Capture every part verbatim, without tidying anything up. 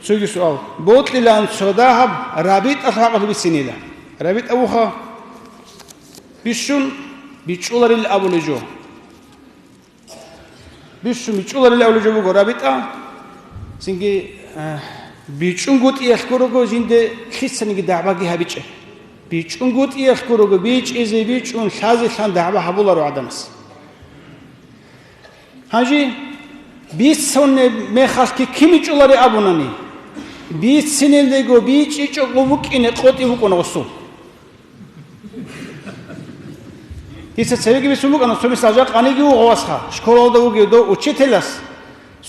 Цоги суал. Бокьилаан цо дагьаб рабитӀалъ гьакъалъ бицинила. РабитӀа вуха бищун бичӀчӀуларил абулеб жо. Бищун бичӀчӀуларил абулеб жо буго рабитӀа. Цинги, э, бичӀчӀунгутӀиялъ гурого жинде лъицаниги дагӀбаги гьабичӀеб. БичӀчӀунгутӀиялъ гурого бичӀчӀизе, бичӀчӀун лъазелъан дагӀба гьабуларо гӀадамас. Гьанже бицунеб мехалъги кин бичӀчӀулари абунани, бицинелдего бичӀчӀичӀого букӀине къотӀи букӀуна гъосул. Дица цевеги бицун букӀана, цо мисал, жакъа къаниги вуго васха, школалда вугев дов учителас,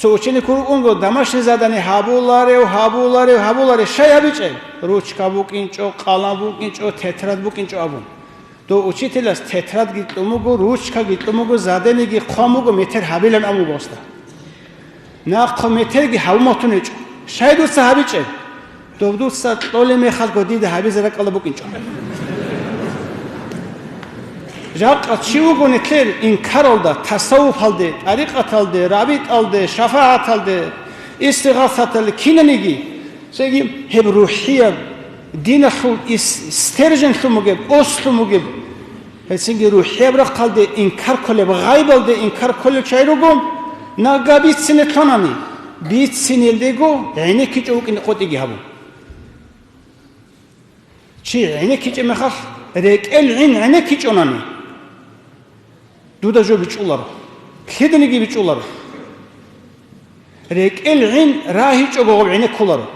цо ученик вукӀунго, домашний задание гьабуларев, гьабуларев, гьабуларев, щай гьабичӀеб? Ручка букӀинчӀо, къалам букӀинчӀо, тетрадь букӀинчӀо абун. Дов учителас тетрадьги кьун буго, ручкаги кьун буго, заданиеги хъван буго, метер гьабилан абун буго гъосда. Нахъа метерги гьабун батун гьечӀо. Щай дуца гьабичӀеб? Дов дуца кьолеб мехалго дида гьабизе ракӀалда букӀинчӀо. Жакъа чи вуго нилъер инкаралда, тасаввуфалде, тӀарикъаталде, рабитӀалде, шафагӀаталде, истигъасаталде кинаниги, цоги гьеб рухӀияб диналъул ис-, стерженлъун бугеб, ослъун бугеб, гьецинги рухӀияб рахъалде инкар кколеб, гъайбалде инкар кколел чагӀи руго, нагагь бицине лъанани, бицинелдего гӀенеккичӀев вукӀине къотӀиги гьабун. Чи гӀенеккичӀеб мехалъ, рекӀел гӀин гӀенеккичӀонани, дуда жо бичӀчӀуларо, лъиданиги бичӀчӀуларо. РекӀел гӀин рагьичӀого гъоб гӀенеккуларо.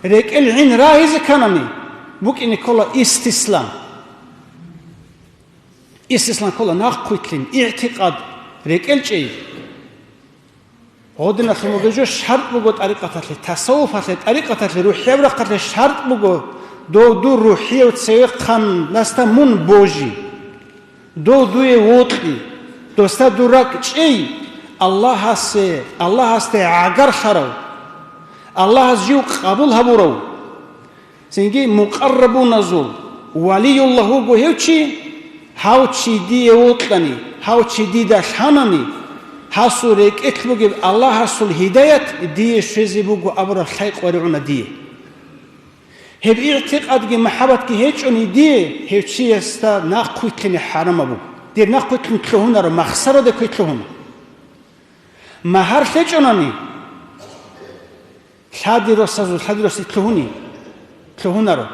РекӀел гӀин рагьизе кканани, букӀине ккола истислам. Истислам ккола нахъвилълъин, игӀтикъад, рекӀел чӀей. Гъодиналъун бугеб жо шартӀ буго тӀарикъаталъе, тасаввуфалъе, тӀарикъаталъе, рухӀияб рахъалъе шартӀ буго, дов дур рухӀияв цевехъанасда мун божи. Дов дуе вокьи, досда дур ракӀ чӀей, Аллагьасе, Аллагьасде гӀагарлъарав, Аллагьас жив къабул гьабурав, цинги мукъаррабуназул валиюллагь вуго гьев чи, гьав чи дие вокьани, гьав чи дида лъанани, гьасул рекӀелъ бугеб Аллагьасул гьидаят дие щвезе буго абураб лъай къваригӀуна дие. Гьеб игӀтикъадги махӀаббатги гьечӀони дие, гьев чиясда нахъвилълъине хӀарамаб буго. Дир нахъвилълъун лъугьунаро, махсараде квер лъугьуна. Магьар лъечӀонани, лъади росазул, лъади росде лъугьуни, лъугьунаро,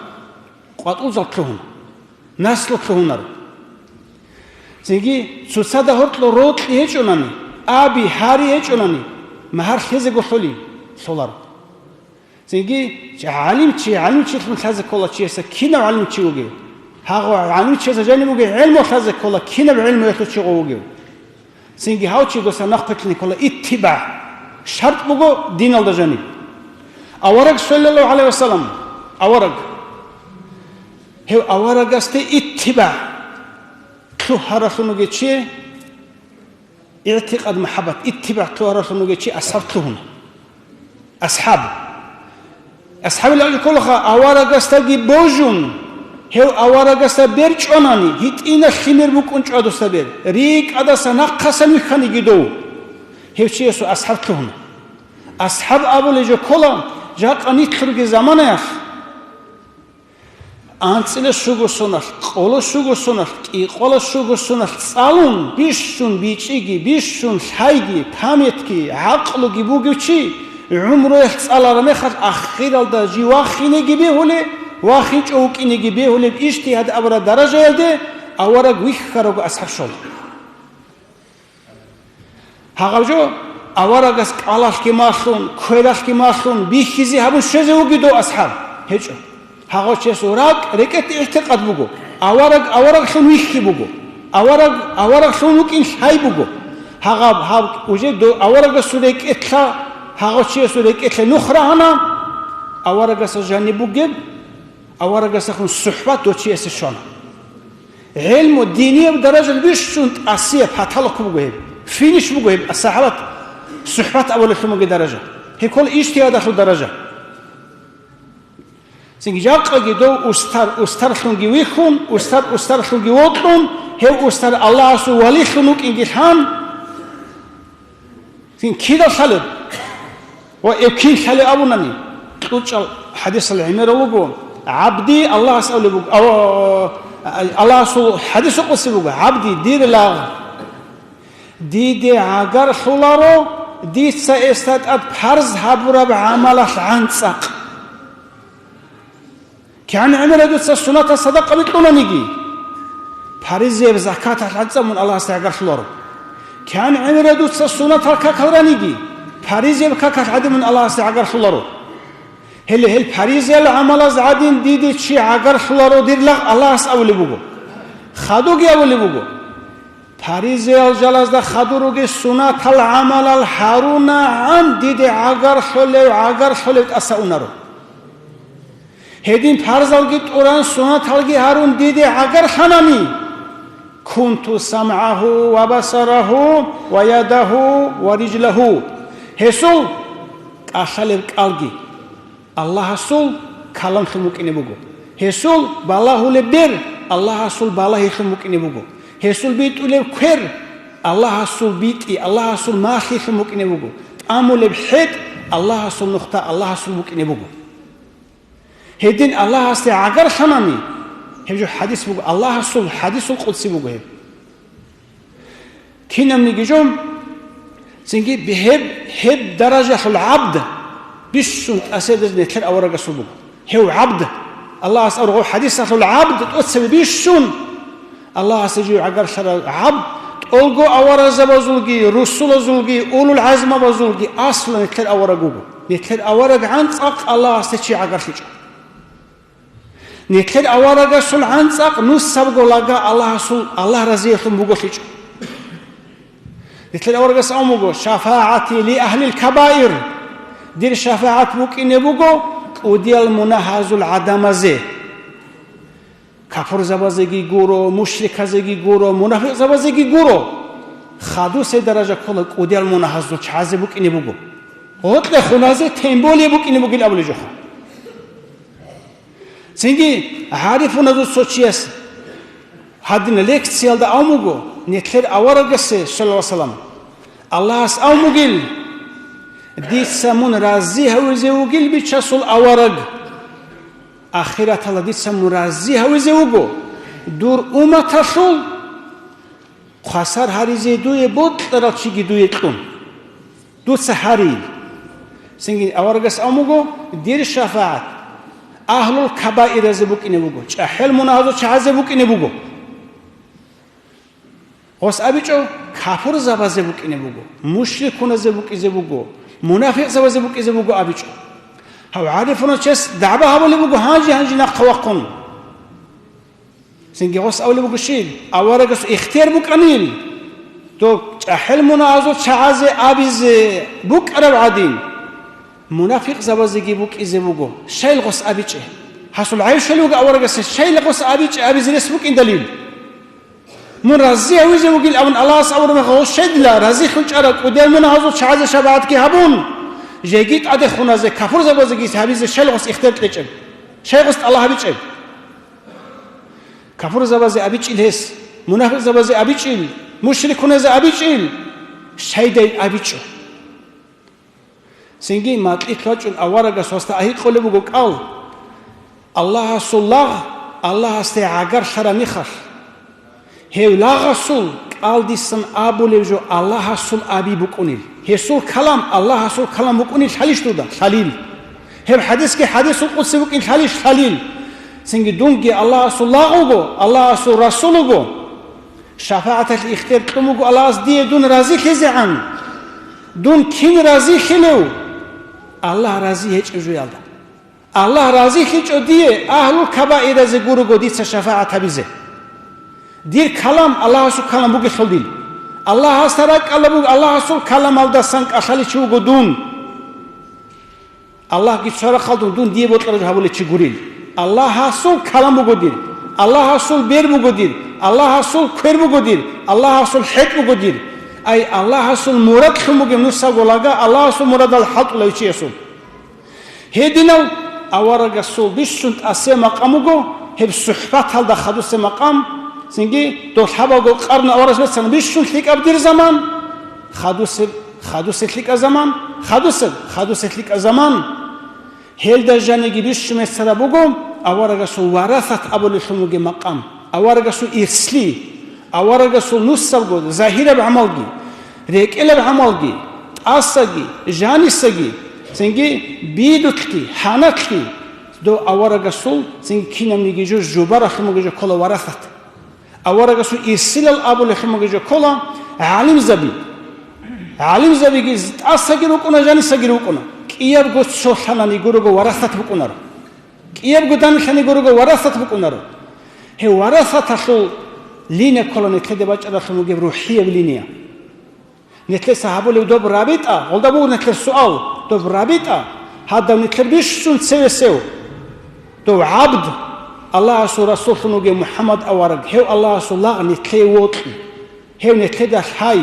къватӀузал лъугьун, наслу лъугьунаро. Цинги цоцазда гьоркьор рокьи гьечӀонани, аби, гьари гьечӀонани, магьар лъезего лъолин лъоларо. Цинги гӀалимчи, гӀалимчилъун лъазе ккола чиясда кинав гӀалимчи вугев. Гьагъав гӀалимчиясда жаниб бугеб гӀелму лъазе ккола кинаб гӀелмуялъул чи гъов вугев. Цинги гьав чи досда нахъвилълъине ккола иттибагӀ. ШартӀ буго диналда жаниб. Авараг, саллаллагьу гӀалайгьи вассалам, авараг. Гьев аварагасде иттибагӀ лъугьаралъун вугев чи, игӀтикъад, махӀаббат, иттибагӀ лъугьаралъун вугев чи асхӀаб лъугьуна. АсхӀаб. АсхӀабил абулеб кколаха, аварагасдаги божун, гьев аварагасда бер чӀванани, гьитӀинаб лъимер букӀун чӀвадусда бер, рикӀкӀадаса нахъасан вихьаниги дов, гьев чиясул асхӀаб лъугьуна. АсхӀаб абулеб жо ккола, жакъа нилъерги заманаялъ, анцӀила щуго соналъ, къоло щуго соналъ, кӀикъола щуго соналъ цӀалун, бищун бичӀчӀиги, бищун лъайги, памятги, гӀакълуги бугев чи, гӀумруялъ цӀалараб мехалъ ахиралда жив вахинеги бегьулеб, вахинчӀо вукӀинеги бегьулеб ижтигьад абураб даражаялде авараг вихьарабго асхӀаб щола. Гьагъаб жо аварагас кӀалалъги малъун, квералъги малъун бихьизе гьабун щвезе вугев дов асхӀаб? ГьечӀо. Гьагъав чиясул ракӀ, рекӀелъ игӀтикъад буго. Авараг авараглъун вихьи буго. Авараг авараглъун вукӀин лъай буго. Гьагъаб гьаб уже дов аварагасул рекӀелъа, гьагъав чиясул рекӀелъе нух рагьана, аварагасда жаниб бугеб, аварагасдехун сухӀбат дов чиясе щвана. ГӀелму динияб даражаялъ бищун тӀасияб, потолок буго гьеб. Финиш буго гьеб, асхӀабат, сухӀбат абулелъун бугеб даража. Гьеб ккола ижтигьадалъул даража. Цинги жакъаги дов устар, устарлъунги вихьун, устар, устарлъунги вокьун, гьев устар Аллагьасул валилъун вукӀинги лъан, Цин кидал лъалеб? Ва эб кин лъалеб абунани, КьучӀал хӀадисал гӀемерал руго, гӀабди Аллагьас абулеб буго, ав-, Аллагьасул хӀадисул къудси буго: «ГӀабди, дир лагъ, диде гӀагарлъуларо дица гьесда тӀад парз гьабураб гӀамалалъ гӀанцӀахъ». КигӀан гӀемераб дуца сунатал садакъаби кьунаниги, паризияб закаталъ гӀанцӀа мун Аллагьасде гӀагарлъуларо. КигӀан гӀемераб дуца сунатал какал раниги, паризияб какалъ гӀадин мун Аллагьасде гӀагарлъуларо. Гьеле гьел паризиял гӀамалаз гӀадин диде чи гӀагарлъуларо, дир лагъ, Аллагьас абулеб буго. Хадуги абулеб буго: «Паризиял жалазда хадур ругел сунатал гӀамалал гьарунагӀан диде гӀагарлъулев, гӀагарлъулев тӀаса унаро. Гьедин парзалги тӀуран, сунаталги гьарун диде гӀагарлъанани, кунту самгӀагьу ва басарагьу ва ядагьу ва рижлагьу». Гьесул кӀалъалеб кӀалги Аллагьасул каламлъун букӀине буго. Гьесул балагьулеб бер Аллагьасул балагьилъун букӀине буго. Гьесул битӀулеб квер Аллагьасул битӀи, Аллагьасул малъилъун букӀине буго. ТӀамулеб хӀетӀ Аллагьасул нухда Аллагьасул букӀине буго. Гьедин Аллагьасде гӀагарлъанани, гьеб жо хӀадис буго, Аллагьасул хӀадисул къудси буго гьеб. Кинабниги жо, цинги гьеб, гьеб даражалъул гӀабд бищун тӀасияб даража нилъер аварагасул буго. Гьев гӀабд, Аллагьас аварагасул хӀадисалъул гӀабд тӀоцебе бищун, Аллагьасде жив гӀагарлъарав гӀабд, тӀолго аварагзабазулги, русулазулги, улул гӀазмабазулги аслу нилъер авараг вуго. Нилъер авараг гӀанцӀахъ Аллагьасде чи гӀагарлъичӀо. Нилъер аварагасул гӀанцӀахъ нусабго лага Аллагьасул, Аллагь разиялъун буголъичӀо. Нилъер аварагас абун буго: «ШафагӀати ли агьлил кабаир», дир шафагӀат букӀине буго кӀудиял мунагьазул гӀадамазе. Капурзабазеги гуро, мушриказеги гуро, мунафикъзабазеги гуро. Хадусеб даража ккола кӀудиял мунагьазул чагӀазе букӀине буго. Гъоркье хуназе тем более букӀине бугил абулеб жоха. Цинги гӀарифуназул цо чияс гьадин лекциялда абун буго, нилъер аварагасе, саллаллагьу гӀалайгьи вассалам, Аллагьас абун бугил: «Дица мун рази гьавизе вугил бичасул авараг. Ахираталда дица мун рази гьавизе вуго дур умматалъул хвасар гьаризе дуе бокьарал чиги дуе кьун». Дуца гьарил. Цинги аварагас абун буго, дир шафагӀат агьлул кабаиразе букӀине буго, чӀахӀел мунагьазул чагӀазе букӀине буго. Гъос абичӀо, капурзабазе букӀине буго, мушрикуназе букӀизе буго, мунафикъзабазе букӀизе буго абичӀо. Гьав гӀарифуначияс дагӀба гьабулеб буго гьанже-гьанже нахъа вахъун. Цинги гъос абулеб буго щиб, аварагас ихтияр букӀанил, доб чӀахӀел мунагьазул чагӀазе абизе букӀараб гӀадин, мунафикъзабазеги букӀизе буго, щайил гъос абичӀеб. Гьасул гӀайшали вуго аварагасе, щайил гъос абичӀеб абизе рес букӀиндалил. Мун рази гьавизе вугил абун Аллагьас абураб мехалъ, гъос щайдила разилъун чӀараб кӀудиял мунагьазул чагӀазе шафагӀатги гьабун, жеги тӀаде хуназе, капурзабазеги гьабизе щайил гъос ихтияр кьечӀеб, щайил гъос тӀалаб гьабичӀеб. Капурзабазе абичӀил гьес, мунафикъзабазе абичӀил, мушрикуназе абичӀил, щайдайин абичӀо. Цинги макьилъ вачӀун аварагас гьасда гьикъулеб буго кӀал: Аллагьасул лагъ Аллагьасде гӀагарлъараб мехалъ, гьев лагъасул кӀалдисан абулеб жо Аллагьасул аби букӀунел. Гьесул калам Аллагьасул калам букӀунел лъалищ дуда? Лъалил. Гьеб хӀадисги хӀадисул къудси букӀин лъалищ? Лъалил. Цинги дунги Аллагьасул лагъ вуго, Аллагьасул расул вуго. ШафагӀаталъе ихтияр кьун буго Аллагьас дие дун разилъизегӀан. Дун кин разилъилев? Аллагь рази гьечӀеб жоялда. Аллагь разилъичӀо дие агьлул кабаиразе гурого дица шафагӀат гьабизе. Дир калам Аллагьасул калам бугелъул дил. Аллагьасда ракӀалда буго, Аллагьасул каламалдасан кӀалъалев чи вуго дун. Аллагьги цо рахъалдун дун дие бокьараб гьабулев чи гурил. Аллагьасул калам буго дир. Аллагьасул бер буго дир. Аллагьасул квер буго дир. Аллагьасул хӀетӀ буго дир. Ай, Аллагьасул мурадлъун бугеб нусабго лага Аллагьасул мурадал хӀалтӀулев чиясул. Гьединав аварагасул бищун тӀасеб макъам буго, гьеб сухӀбаталда хадусеб макъам, цинги дов лъабабго къарну аварагас бицана бищун лъикӀаб дир заман, хадусеб, хадусеб лъикӀаб заман, хадусеб, хадусеб лъикӀаб заман. Гьелда жаниги бищун бицараб буго аварагасул варасат абулелъун бугеб макъам, аварагасул ирсли, аварагасул нусабго, загьираб гӀамалги, рекӀелаб гӀамалги, тӀасаги, жанисаги, цинги бидулъги, гьаналъги, дов аварагасул цинги кинабниги жо жубаралъун бугеб жо ккола варасат. Аварагасул ирсилал абулелъун бугеб жо ккола гӀалимзаби. ГӀалимзабиги тӀасаги рукӀуна, жанисаги рукӀуна. КӀиябго цо лъанани гурого варасат букӀунаро. КӀиябго данилъани гурого варасат букӀунаро. Гьев варасаталъул линия ккола нилъеда бачӀаралъун бугеб рухӀияб линия. Нилъеца гьабулеб доб рабитӀа, гъолда буго нилъер суал, доб рабитӀа, гьадаб нилъер бищун цевесев, дов гӀабд, Аллагьасул Расуллъун вугев МухӀаммад авараг, гьев Аллагьасул лагъ нилъее вокьи, гьев нилъеда лъай.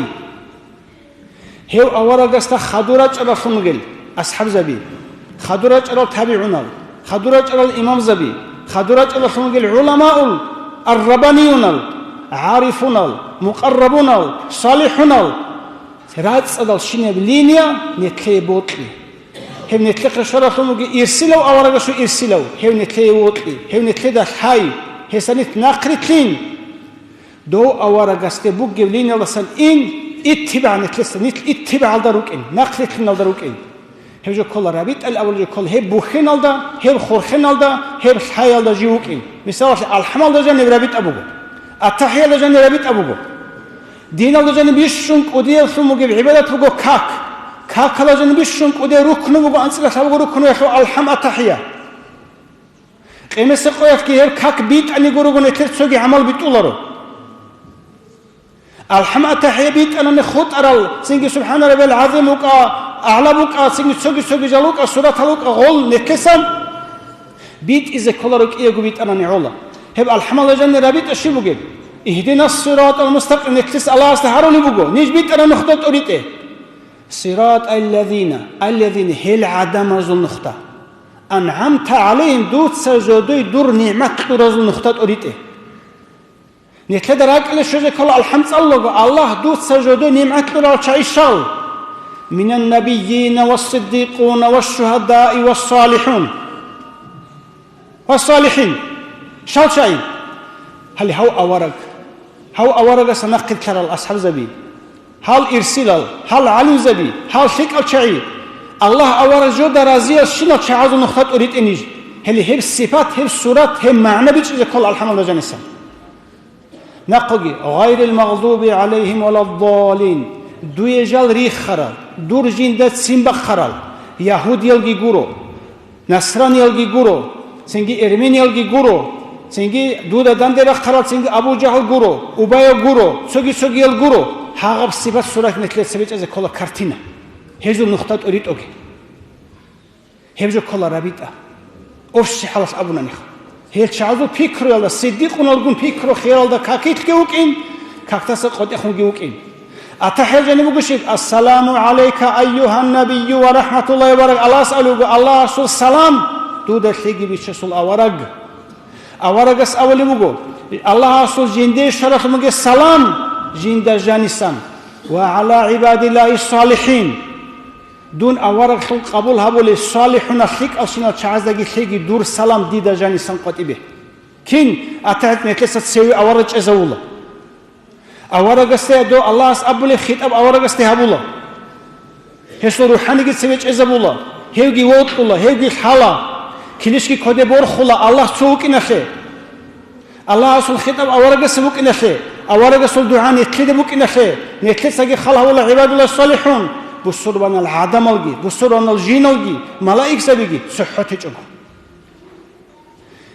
Гьев аварагасда хадур рачӀаралъун ругел асхӀабзаби, хадур рачӀарал табигӀунал, хадур рачӀарал имамзаби, хадур рачӀаралъун ругел гӀуламаул аррабаниюнал, гӀарифунал, мукъаррабунал, салихӀунал, рацӀцӀадал щинаб линия нилъее бокьи. Гьев нилъехъе щваралъун вугев ирсилав аварагасул ирсилав, гьев нилъее вокьи, гьев нилъеда лъай, гьесда нилъ нахърилълъин. Дов аварагасде бугеб линиялдасан ин, иттибагӀ нилъеца, нилъ иттибагӀалда рукӀин, нахърилълъиналда рукӀин. Гьеб жо ккола рабитӀал авал жо ккола, гьеб бухьиналда, гьеб хурхиналда, гьеб лъаялда жив вукӀин. Мисалалъе, алхӀамалда жаниб рабитӀа буго, аттахӀиялда жаниб рабитӀа буго. Диналда жаниб бищун кӀудияблъун бугеб гӀибадат буго как. Какалда жаниб бищун кӀудияв рукну буго, анцӀила лъабго рукнуялъул алхӀам, аттахӀия. Къемеса къоялъги гьеб как битӀани гурого нилъер цоги гӀамал битӀуларо. АлхӀам, АтахӀия битӀанани хутӀарал, цинги СубхӀана раббиял гӀазим вукӀа, агӀла букӀа, цинги цоги-цоги жал вукӀа, суратал вукӀа, гъол нилъесан битӀизе кколаро кӀиего битӀанани гӀола. Гьеб алхӀамалда жанир рабитӀа щиб бугеб? Игьдинас сиратал мустакъим нилъеца Аллагьасда гьарулеб буго, ниж битӀана нухда тӀоритӀе. Сиратал лазина, аллазина, гьел гӀадамазул нухда. АнгӀамта гӀалайгьим, дуца жодой дур нигӀмат кьуразул нухда тӀоритӀе. Нилъеда ракӀалде щвезе ккола алхӀам цӀалулаго, Аллагь, дуца жодой нигӀмат кьурал чагӀи щал? Минан набийина ва сиддикъуна ва шугьадаи ва салихӀун. Ва салихӀин. Щал чагӀи? Гьале гьав авараг. Гьав аварагасда нахъе лъарал асхӀабзаби. Гьал ирсилал, гьал гӀалимзаби, гьал лъикӀал чагӀи, Аллагь авараг жода разиял щинал чагӀазул нухда тӀоритӀе ниж. Гьеле гьеб сипат, гьеб сурат, гьеб магӀна бичӀчӀизе ккола алхӀамалда жанисан. Нахъоги, гъайрил магъдуби гӀалайгьим валаддалин, дуе жал риххарал, дур жинда ццин бахъарал, ягьудиялги гуро, насраниялги гуро, цинги эрмениялги гуро, цинги дуда данде рахъарал цинги Абу Жагьл гуро, Убая гуро, цоги-цогиял гуро, гьагъаб сипат-сурат нилъеца бичӀчӀизе ккола картина. Гьезул нухда тӀоритӀоги. Гьеб жо ккола рабитӀа. Общий хӀалалъ абунанихъ. Гьел чагӀазул пикруялда, сиддикъуналгун пикру-хиялалда какилъги вукӀин, кактаса къотӀехунги вукӀин. АтахӀиял жаниб буго щиб: «Ассаламу гӀалайка, айюгьан набийю ва рахӀматуллагьи ва барак-», Аллагьас абулеб буго, Аллагьасул салам дуда лъеги бичасул авараг. Аварагас абулеб буго, Аллагьасул жиндие щваралъун бугеб салам жинда жанисан, ва гӀала гӀибадиллагьи салихӀин. Дун авараглъун къабул гьабулей салихӀунал лъикӀалщинал чагӀаздаги лъеги дур салам дида жанисан къватӀибе. Кин АтахӀият нилъеца цеве авараг чӀезавула. Аварагасде дов Аллагьас абулеб хитӀаб аварагасде гьабула. Гьесул рухӀаниги цеве чӀезабула, гьевги вокьула, гьевги лъала, килищги кодобе борхула Аллагь цо вукӀиналъе. Аллагьасул хитӀаб аварагасде букӀиналъе, аварагасул дугӀа нилъеда букӀиналъе, нилъецаги хал гьавула гӀибадуллагь салихӀун, бусурбанал гӀадамалги, бусурбанал жиналги, малаикзабиги цохӀо течӀого.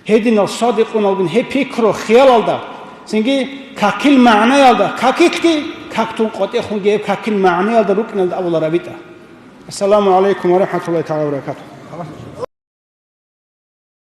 Гьединал садикъуналгун гьеб пикру-хиялалда, цинги какил магӀнаялда, какилъги, как тун къотӀехунги гьеб какил магӀнаялда рукӀиналда абула рабитӀа. Ассаламу гӀалайкум ва рахӀматуллагьи тагӀала ва баракатугь.